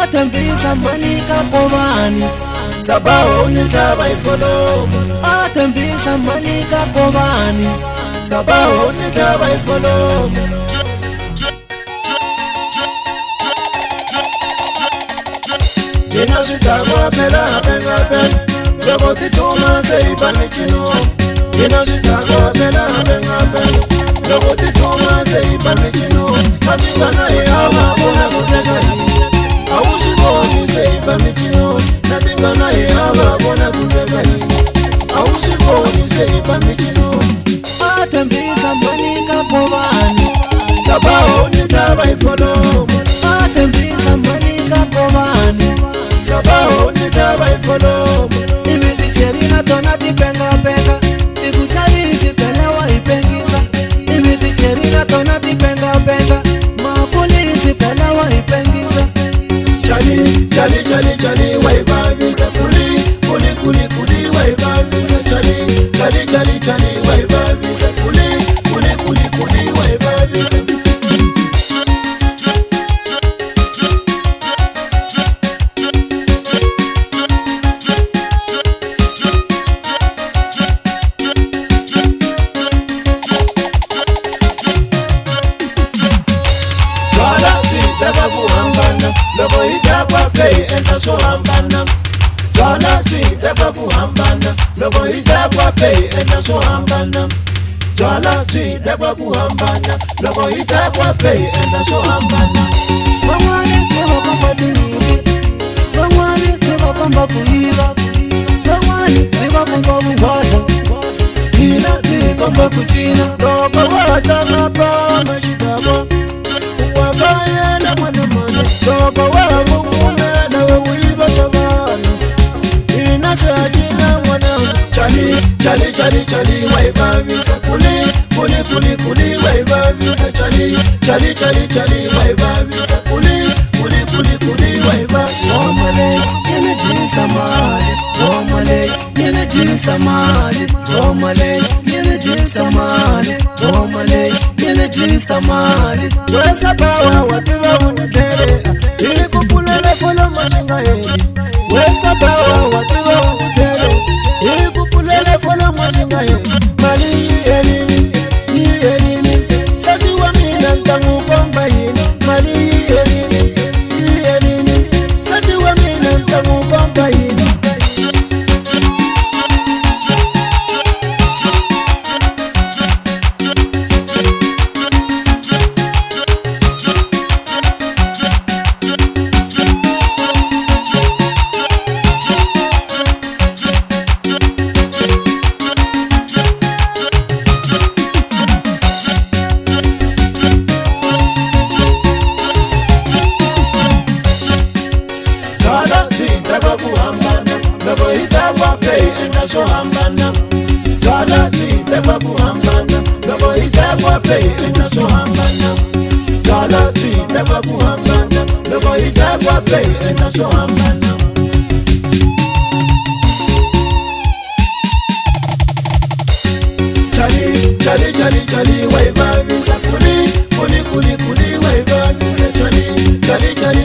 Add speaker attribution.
Speaker 1: Atembisa manika kovani
Speaker 2: Sabaho nitaba ifolomo
Speaker 1: Atembisa manika kovani
Speaker 2: Sabaho nitaba ifolomo Nina zvitakwa pela penga pela Loko tituma seipa michino Nina zvitakwa pela penga pela Loko tituma seipa michino Matingana ihama bona kuteka hii Aushivoni seipa michino Natingana ihama bona kuteka hii Aushivoni seipa michino
Speaker 1: Atembisa manika kovani
Speaker 2: Sabaho nitaba ifolomo
Speaker 1: Atembisa manika kovani
Speaker 2: Sabaho nitaba ifolomo
Speaker 1: Imiticherina tona tipenga penga Tikuchalisi pelewa ipengisa Imiticherina tona tipenga penga Mapolisi pelewa ipengisa
Speaker 2: Chali, chali, chali, chali, waibavisa Kuli, kuli, kuli, kuli, waibavisa Chali, chali, chali, chali, waibavisa Kuli, kuli, kuli, kuli, waibavisa Loko itakwa play enda so hambana Jwala chitakwa kuhambana Loko itakwa play enda so hambana Jwala chitakwa kuhambana Loko itakwa play enda so hambana
Speaker 1: Mangwane kiwa komba tinyuki Mangwane kiwa komba kuiva Mangwane kiwa komba buhwasha Ina tikomba kuchina
Speaker 2: Loko watanga pa mashitabo Wakayela mwana mwana Loko wakukumela wewiba shabana Inasajina mwana Chali, chali, chali, chali waibavisa Kuli, kuli, kuli, kuli waibavisa Chali, chali, chali, chali waibavisa Kuli, kuli, kuli, kuli waibavisa
Speaker 1: Omale, yene jinsa mali Omale, yene jinsa mali Omale, yene jinsa mali Omale, yene jinsa mali
Speaker 2: Wesa bawa wativa unitere Ili kupulele folo mashinga heli Wesa bawa wativa unitere Ili kupulele folo mashinga heli Mali elini, ni elini Sati wa mina ntangu komba yini Mali elini, ni elini Sati wa mina ntangu komba yini Loko itakwa play enda so hambana Jwala chitakwa kuhambana Loko itakwa play enda so hambana Chali, chali, chali, chali waibavisa Kuli, kuli, kuli, kuli waibavisa Chali, chali, chali